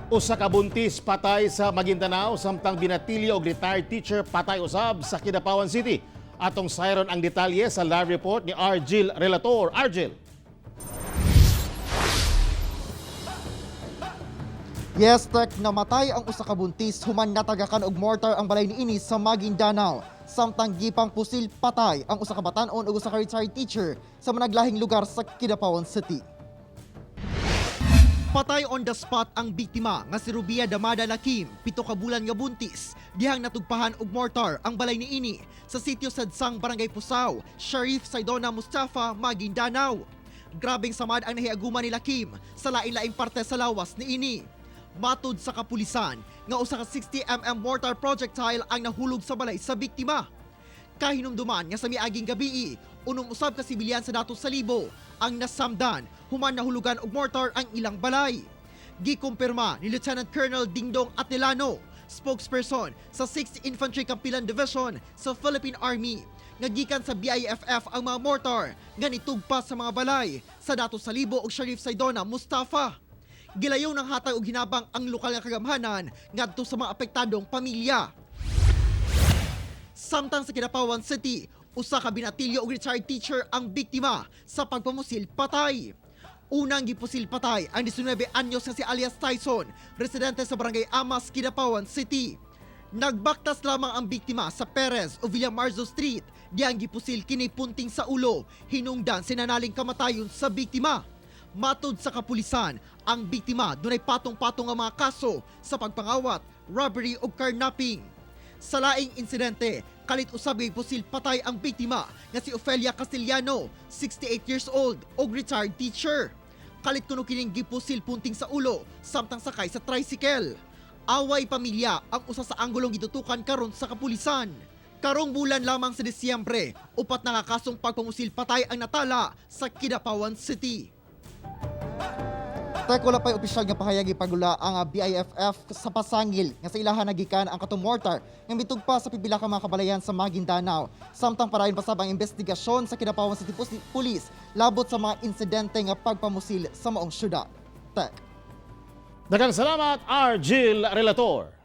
Usa ka buntis patay sa Maguindanao samtang binatilyo og retired teacher patay usab sa Kidapawan City. Atong sayron ang detalye sa live report ni Argil Relator. Argil. Yes, Tek, namatay ang usa ka buntis human natagakan og mortar ang balay niini sa Maguindanao. Samtang gipang pusil patay ang usa ka batan-on ug usa ka retired teacher sa managlahing lugar sa Kidapawan City. Patay on the spot ang biktima nga si Rubia Damada Lakim, 7 ka bulan nga buntis, dihang natugpahan og mortar ang balay niini sa sitio Sadsang, Barangay Pusaw, Sharif Saidona Mustafa, Maguindanao. Grabeng samad ang nahiaguma ni Lakim sa lain-laing parte sa lawas niini. Matud sa kapulisan nga usa ka 60 mm mortar projectile ang nahulog sa balay sa biktima. Kahinumduman nga sa miaging gabii, unom usab ka sibilyan sa Datu Salibo ang nasamdan human nahulugan og mortar ang ilang balay. Gikumpirma ni Lieutenant Colonel Dingdong Atilano, spokesperson sa 6th Infantry Kampilan Division sa Philippine Army, nga gikan sa BIFF ang mga mortar nga nitugpa sa mga balay sa Datu Salibo ug Sharif Saidona Mustafa. Gilayon ng hatag og hinabang ang lokal nga kagamhanan ngadto sa mga apektadong pamilya. Samtang sa Kidapawan City, usa ka binatilyo og retired teacher ang biktima sa pagpamusil patay. Unang gipusil patay ang 19 anyos nga si alias Tyson, residente sa Barangay Amas, Kidapawan City. Nagbaktas lamang ang biktima sa Perez o Villamarzo Street, diyang gipusil kini punting sa ulo, hinungdan sinanaling kamatayon sa biktima. Matod sa kapulisan, ang biktima dunay patong-patong nga mga kaso sa pagpangawat, robbery ug carnapping. Sa laing insidente, kalit usab pusil patay ang biktima nga si Ofelia Castellano, 68 years old ug retired teacher. Kalit kuno kining gipusil punting sa ulo samtang sakay sa tricycle. Away pamilya ang usa sa anggulong gitutukan karon sa kapulisan. Karong bulan lamang sa Disyembre, upat na kasong pagpamusil patay ang natala sa Kidapawan City. Tek, wala pa'y opisyal nga pahayag ipagula ang BIFF sa pasangil nga sa ilahan nagikan ang katong mortar nga mitugpa sa pipila ka mga kabalayan sa Maguindanao. Samtang padayon pa sab ang investigasyon sa Kidapawan City Police labot sa mga insidente nga pagpamusil sa maong syudad. Tek. Daghang salamat, Argil Relator.